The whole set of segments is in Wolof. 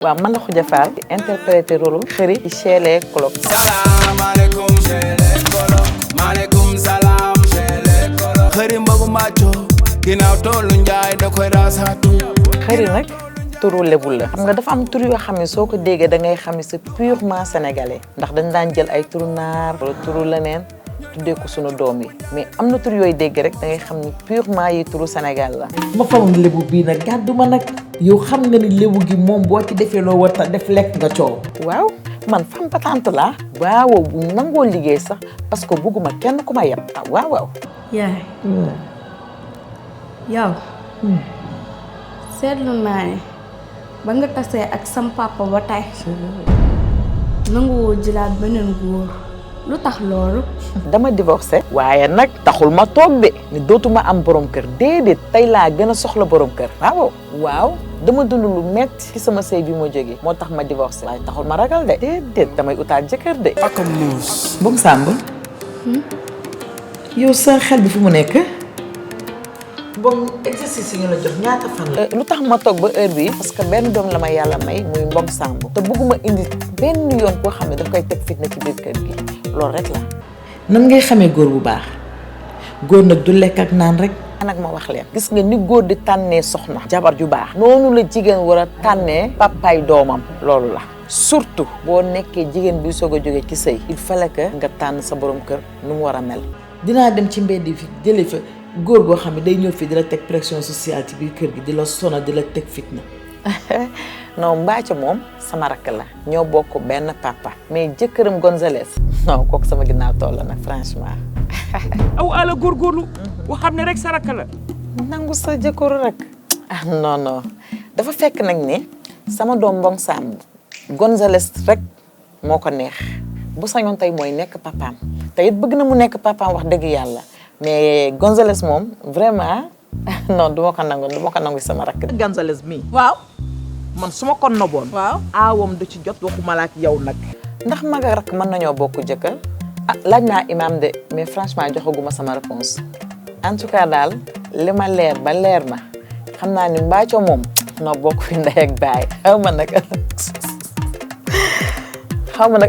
waaw man la Khoudia Fall di interpréter rôle Kheury ci Chéléé Coloc. salaamaaleykum Chéléé Coloc maaleykum salaam Chéléé Coloc. Kheury mbagu macho ginnaaw toolu njaay da koy raasaatu. Kheury nag turu Lebu la xam nga dafa am tur yoo xam ne soo ko déggee da ngay xam ne c'est purement sénégalais ndax dañ daan jël ay turu naar wala turu leneen tuddee ko sunu doom yi mais am na tur yooyu dégg rek da ngay xam ne purement yi turu Sénégal la. ma famoon Lebu bii nag gàddu ma nag yow xam nga ni Lebu gi moom boo ci defee loo war a def lekk nga coow. waaw man femme battante laa. waaw bu nangoo liggéey sax parce que bugguma kenn ku ma yeb. waaw waaw. yaay. yow. seetlu naa ne ba nga tasee ak sam papa ba tey nanguwoo jëlaat beneen góor lu tax loolu. dama divorcé. waaye nag taxul ma toog de. ni dootuma am borom kër déedéet tey laa gën a soxla borom kër. waaw dama dund lu metti ci sama sëy bi ma jógee moo tax ma divorcé. waaye taxul ma ragal de. déedéet damay utaat jëkkër de. ak muus. Mbom Samb. yow sa xel bi fu mu nekk. Mbom exercice yi ñu la jox ñaata fan la. lu tax ma toog ba heure bi parce que benn doom la ma yàlla may muy Mbom Samb. te bëgguma indi benn yoon koo xam ne daf koy teg fitna ci biir kër gi loolu rek la. nan ngay xamee góor bu baax góor nag du lekk ak naan rek. nag ma wax leen gis nga ni góor di tànnee soxna jabar ju baax noonu la jigéen war a tànnee papaay doomam loolu la surtout boo nekkee jigéen bi soog a jógee ci sëy il fallait que nga tànn sa borom kër nu mu war a mel. dinaa dem ci mbedd fi jëlee fa góor goo xam ne day ñëw fii di la teg pression sociale ci biir kër gi di la sonal di la teg fitna. non Mbacco moom sama rakk la ñoo bokk benn papa mais jëkkëram Gonzalez non kooku sama ginnaaw tool la nag franchement. aw ala góorgóorlu boo xam ne rek sa rakk la. nangu sa jëkkëru rek. ah non dafa fekk nag ni sama doom Mbom Samb Gonzalez rek moo ko neex bu sañoon tey mooy nekk papaam te it bëgg na mu nekk papaam wax dëgg yàlla mais Gonzalez moom vraiment non du ma ko nangu sama rakk. Gonzalez mii. waaw. man su ma ko noboon. waaw. aawam du ci jot waxuma la ak yow nag. ndax mag ak rakk mën nañoo bokk jëkkër. laaj naa imam de mais franchement joxaguma sama réponse en tout cas daal li ma leer ba leer ma xam naa ni Mbacco moom noo bokk fi ndey ak baay xaw ma nag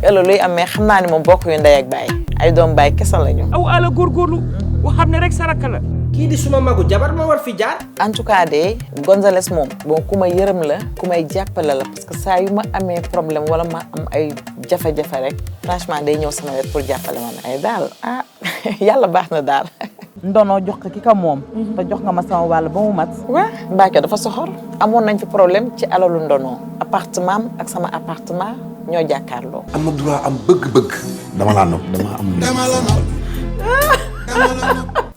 ëllëg luy am mais xam naa ni moom bokk yu ndey ak baay ay doom baay kese lañu. aw ala góorgóorlu boo xam ne rek sa rakk la. kii di suma magu jabar ma war fi jaar. en tout cas de Gonzalez moom bon ku ma yërëm la ku may jàppale la parce que saa yu ma amee problème wala ma am ay jafe-jafe rek franchement day ñëw sama wet pour jàppale ma ay daal yàlla baax na daal. ndono jox ko ki ka moom. te jox nga ma sama wàll ba mu mat. waaw Mbacco dafa soxor. amoon nañ fi problème ci alalu ndono appartement ak sama appartement ñoo jàkkaarloo. am na droit am bëgg-bëgg. dama laa nopp dama am.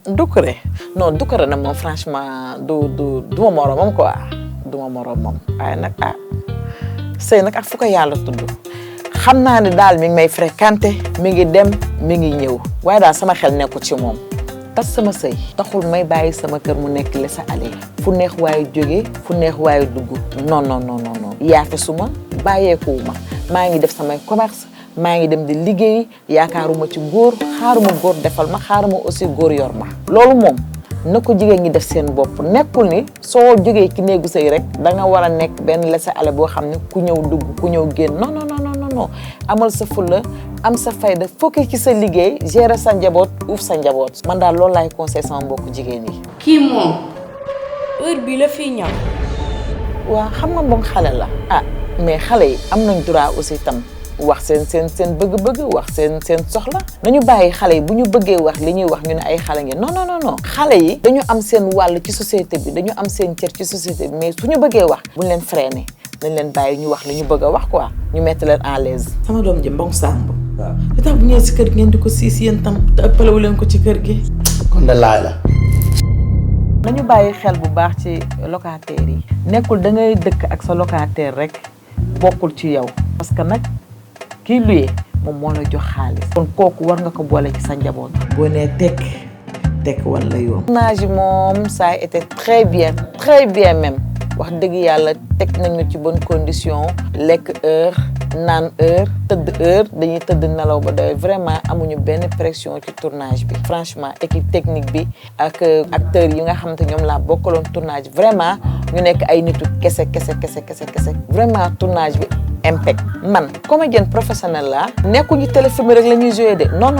Doucouré non Doucouré nag moom franchement du ma moromam quoi du ma moromam waaye nag sëy nag ak fu ko yàlla tudd xam naa ne daal mi ngi may fréquenté mi ngi dem mi ngi ñëw waaye daal sama xel nekkul ci moom tas sama sëy taxul may bàyyi sama kër mu nekk laisser aller fu neex waaye jógee fu neex waaye dugg non yaafe suma bàyyeekuwuma maa ngi def samay commerce maa ngi dem di liggéey yaakaaruma ci góor xaaruma góor defal ma xaaruma aussi góor yor ma loolu moom na ko jigéen ñi def seen bopp nekkul ni soo jógee ki néegu sëy rek da nga war a nekk benn laisser-aller boo xam ne ku ñëw dugg ku ñëw génn non amal sa fulla am sa fayda fokki ci sa liggéey gérer sa njaboot uuf sa njaboot man daal loolu laay conseil sama mbokku jigéen yi. kii moom heure bi la fii ñëw. waaw xam nga moom xale la mais xale yi am nañ droit aussi tam wax seen bëgg-bëgg wax seen soxla nañu bàyyi xale yi bu ñu bëggee wax li ñuy wax ñu ne ay xale ngeen non xale yi dañu am seen wàll ci société bi dañu am seen cër ci société bi mais suñu bëggee wax buñ leen freiné dañ leen bàyyi ñu wax li ñu bëgg a wax quoi ñu mettre leen en l'aise. sama doom ji Mbom Samb. waaw li tax bu ñëwee si kër gi ngeen di ko siis yéen tam te ëppalewu leen ko ci kër gi. kon de laay la. nañu bàyyi xel bu baax ci locataires yi. nekkul da ngay dëkk ak sa locataire rek bokkul ci yow parce que nag kii luyee moom moo la jox xaalis. kon kooku war nga ko boole ci sa njaboot. boo nee tekk wala yoon. tournage moom ça a été très bien même wax dëgg yàlla teg nañu ci bonne condition lekk heure naan heure tëdd heure dañuy tëdd nelaw ba doy vraiment amuñu benn pression ci tournage bi franchement équipe technique bi ak acteurs yi nga xamante ñoom laa bokkaloon tournage vraiment ñu nekk ay nitu kese vraiment tournage bi impact man comédienne professionnelle la nekkuñu téléfilm rek la ñuy joué de non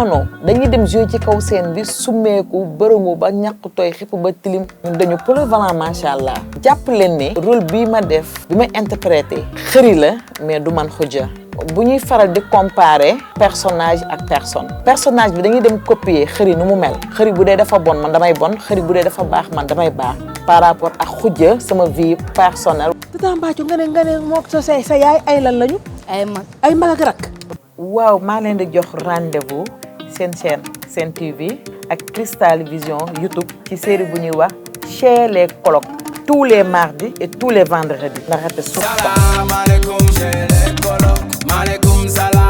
dañuy dem joué ci kaw scène bi summeeku bërëngu ba ñàkk tooy xipp ba tilim ñun dañu polyvalent macha allah jàpp leen ne rôle bii ma def bi ma interprété xëri la mais du man Khoudia bu ñuy faral di comparer personnage ak personnage bi dañuy dem copier xëri nu mu mel xëri bu dee dafa bon man damay bon xëri bu dee dafa baax man damay baax par rapport ak Khoudia sama vie personnelle. Tata Mbathio nga ne mook sa yaay ay lan lañu. ay mag ak rak. waaw maa leen di jox rendez-vous seen chaîne Sen TV ak Cristal Vision YouTube ci série bu ñuy wax Chez les Colocs tous les mardis et tous les vendredis. Salaam alaikum chez les colocs. Maaleykum salaam.